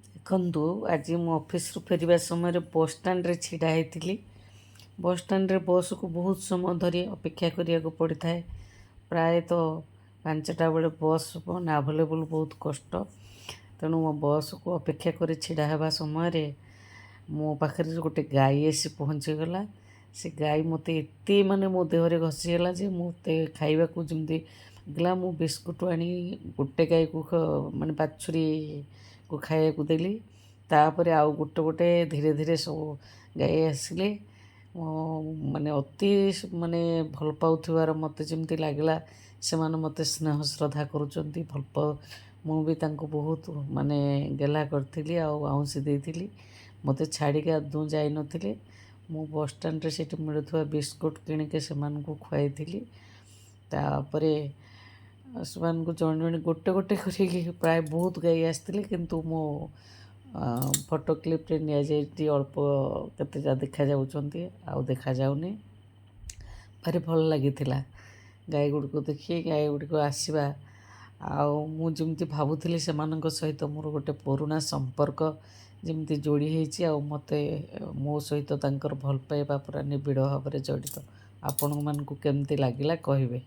ଦେଖନ୍ତୁ, ଆଜି ମୁଁ ଅଫିସରୁ ଫେରିବା ସମୟରେ ବସଷ୍ଟାଣ୍ଡରେ ଛିଡ଼ା ହେଇଥିଲି। ବସଷ୍ଟାଣ୍ଡରେ ବସ୍କୁ ବହୁତ ସମୟ ଧରି ଅପେକ୍ଷା କରିବାକୁ ପଡ଼ିଥାଏ। ପ୍ରାୟତଃ 5ଟା ବେଳେ ବସ୍ ମାନେ ଆଭେଲେବୁଲ୍ ବହୁତ କଷ୍ଟ। ତେଣୁ ମୋ ବସ୍କୁ ଅପେକ୍ଷା କରି ଛିଡ଼ା ହେବା ସମୟରେ ମୋ ପାଖରେ ଗୋଟେ ଗାଈ ଆସି ପହଞ୍ଚିଗଲା। ସେ ଗାଈ ମୋତେ ଏତେ ମାନେ ମୋ ଦେହରେ ଘଷିହେଲା ଯେ ମୋତେ ଖାଇବାକୁ ଯେମିତି ଲାଗିଲା। ମୁଁ ବିସ୍କୁଟ୍ ଆଣି ଗୋଟେ ଗାଈକୁ, ମାନେ ବାଛୁରୀକୁ ଖାଇବାକୁ ଦେଲି। ତାପରେ ଆଉ ଗୋଟେ ଗୋଟେ ଧୀରେ ଧୀରେ ସବୁ ଗାଈ ଆସିଲେ। ମାନେ ଅତି ମାନେ ଭଲ ପାଉଥିବାର ମୋତେ ଯେମିତି ଲାଗିଲା, ସେମାନେ ମୋତେ ସ୍ନେହ ଶ୍ରଦ୍ଧା କରୁଛନ୍ତି, ଭଲ ପାଉ। ମୁଁ ବି ତାଙ୍କୁ ବହୁତ ମାନେ ଗେହ୍ଲା କରିଥିଲି ଆଉ ଆଉଁସି ଦେଇଥିଲି। ମୋତେ ଛାଡ଼ିକି ଆଦୌ ଯାଇନଥିଲେ। ମୁଁ ବସଷ୍ଟାଣ୍ଡରେ ସେଇଠି ମିଳୁଥିବା ବିସ୍କୁଟ୍ କିଣିକି ସେମାନଙ୍କୁ ଖୁଆଇଥିଲି। ତାପରେ ସେମାନଙ୍କୁ ଜଣେ ଜଣେ ଗୋଟେ ଗୋଟେ କରିକି ପ୍ରାୟ ବହୁତ ଗାଈ ଆସିଥିଲେ, କିନ୍ତୁ ମୋ ଫଟୋ କ୍ଲିପ୍ରେ ନିଆଯାଇଛି ଅଳ୍ପ କେତେଟା ଦେଖାଯାଉଛନ୍ତି, ଆଉ ଦେଖାଯାଉନି। ଭାରି ଭଲ ଲାଗିଥିଲା ଗାଈ ଗୁଡ଼ିକୁ ଦେଖି, ଗାଈ ଗୁଡ଼ିକ ଆସିବା। ଆଉ ମୁଁ ଯେମିତି ଭାବୁଥିଲି, ସେମାନଙ୍କ ସହିତ ମୋର ଗୋଟେ ପୁରୁଣା ସମ୍ପର୍କ ଯେମିତି ଯୋଡ଼ି ହେଇଛି ଆଉ ମୋତେ ମୋ ସହିତ ତାଙ୍କର ଭଲ ପାଇବା ପୁରା ନିବିଡ଼ ଭାବରେ ଜଡ଼ିତ। ଆପଣମାନଙ୍କୁ କେମିତି ଲାଗିଲା କହିବେ।